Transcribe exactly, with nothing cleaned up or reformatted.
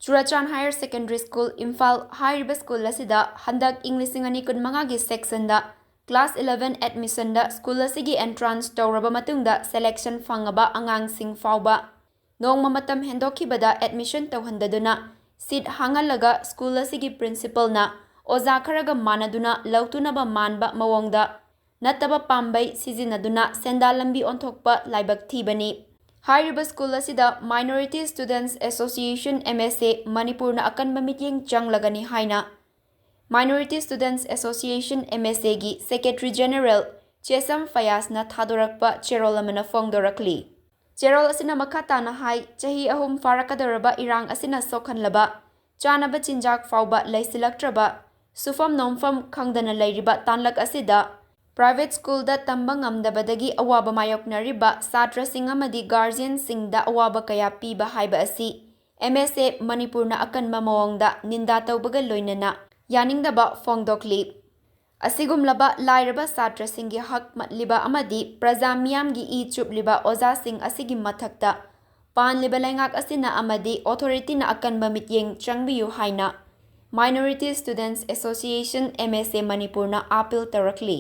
ꯆꯨꯔꯥꯆꯥꯟ Higher Secondary School, Imphal ꯍꯥꯏꯔꯤꯕ school ꯑꯁꯤꯗ ꯍꯟꯗꯛ ꯏꯪ ꯂꯤꯁꯤꯡ ꯑꯅꯤ ꯀꯨꯟꯃꯉꯥꯒꯤ ꯁꯦꯛꯁꯟꯗ class eleven admissionꯗ ꯁ꯭ꯀꯨꯜ ꯑꯁꯤꯒꯤ entrance ꯇꯧꯔꯕ ꯃꯇꯨꯡꯗ selection ꯐꯪꯉꯕ ꯑꯉꯥꯡꯁꯤꯡ ꯐꯥꯎꯕ ꯅꯣꯡꯃ ꯃꯇꯝ ꯍꯦꯟꯗꯣꯛꯈꯤꯕꯗ admission ꯇꯧꯍꯟꯗꯗꯨꯅ seat ꯍꯥꯡꯍꯜꯂꯒ ꯁ꯭ꯀꯨꯜ ꯑꯁꯤꯒꯤ principalꯅ ꯑꯣꯖꯥ ꯈꯔꯒ ꯃꯥꯟꯅꯗꯨꯅ ꯂꯧꯇꯨꯅꯕ ꯃꯥꯟꯕ ꯃꯑꯣꯡꯗ ꯅꯠꯇꯕ ꯄꯥꯝꯕꯩ ꯁꯤꯖꯤꯟꯅꯗꯨꯅ ꯁꯦꯟꯗꯥꯟ ꯂꯝꯕꯤ ꯑꯣꯟꯊꯣꯛꯄ ꯂꯥꯏꯕꯛ ꯊꯤꯕꯅꯤ꯫ ꯍꯥꯏꯔꯤꯕ ꯁ꯭ꯀꯨꯜ ꯑꯁꯤꯗ Minority Students Association, M S A, ꯃꯅꯤꯄꯨꯔꯅ ꯑꯀꯟꯕ ꯃꯤꯠꯌꯦꯡ ꯆꯪꯂꯒꯅꯤ ꯍꯥꯏꯅ Minority Students Association, M S Aꯒꯤ Secretary General ꯆꯦꯁꯝ ꯐꯌꯥꯖꯅ ꯊꯥꯗꯣꯔꯛꯄ ꯆꯦꯔꯣꯜ ꯑꯃꯅ ꯐꯣꯡꯗꯣꯔꯛꯂꯤ꯫ ꯆꯦꯔꯣꯜ ꯑꯁꯤꯅ ꯃꯈꯥ ꯇꯥꯅ ꯍꯥꯏ, ꯆꯍꯤ ꯑꯍꯨꯝ ꯐꯥꯔꯛꯀꯗꯧꯔꯕ ꯏꯔꯥꯡ ꯑꯁꯤꯅ ꯁꯣꯛꯍꯜꯂꯕ, ꯆꯥꯅꯕ ꯆꯤꯟꯖꯥꯛ ꯐꯥꯎꯕ ꯂꯩꯁꯤꯜꯂꯛꯇ꯭ꯔꯕ, ꯁꯨꯐꯝ ꯅꯣꯝꯐꯝ ꯈꯪꯗꯅ ꯂꯩꯔꯤꯕ ꯇꯥꯡꯂꯛ ꯑꯁꯤꯗ private schoolꯗ ꯇꯝꯕ ꯉꯝꯗꯕꯗꯒꯤ ꯑꯋꯥꯕ ꯃꯥꯌꯣꯛꯅꯔꯤꯕ ꯁꯥꯇ꯭ꯔꯁꯤꯡ ꯑꯃꯗꯤ guardianꯁꯤꯡꯗ ꯑꯋꯥꯕ ꯀꯌꯥ ꯄꯤꯕ ꯍꯥꯏꯕ ꯑꯁꯤ M S A ꯃꯅꯤꯄꯨꯔꯅ ꯑꯀꯟꯕ ꯃꯑꯣꯡꯗ ꯅꯤꯟꯗꯥ ꯇꯧꯕꯒ ꯂꯣꯏꯅꯅ ꯌꯥꯅꯤꯡꯗꯕ ꯐꯣꯡꯗꯣꯛꯂꯤ꯫ ꯑꯁꯤꯒꯨꯝꯂꯕ ꯂꯥꯏꯔꯕ ꯁꯥꯇ꯭ꯔꯁꯤꯡꯒꯤ ꯍꯛ ꯃꯠꯂꯤꯕ ꯑꯃꯗꯤ ꯄ꯭ꯔꯖꯥ ꯃꯤꯌꯥꯝꯒꯤ ꯏ ꯆꯨꯞꯂꯤꯕ ꯑꯣꯖꯥꯁꯤꯡ ꯑꯁꯤꯒꯤ ꯃꯊꯛꯇ ꯄꯥꯟꯂꯤꯕ ꯂꯩꯉꯥꯛ ꯑꯁꯤꯅ ꯑꯃꯗꯤ authorityꯅ ꯑꯀꯟꯕ ꯃꯤꯠꯌꯦꯡ ꯆꯪꯕꯤꯌꯨ ꯍꯥꯏꯅ Minority Students Association, M S A, ꯃꯅꯤꯄꯨꯔꯅ appeal ꯇꯧꯔꯛꯂꯤ꯫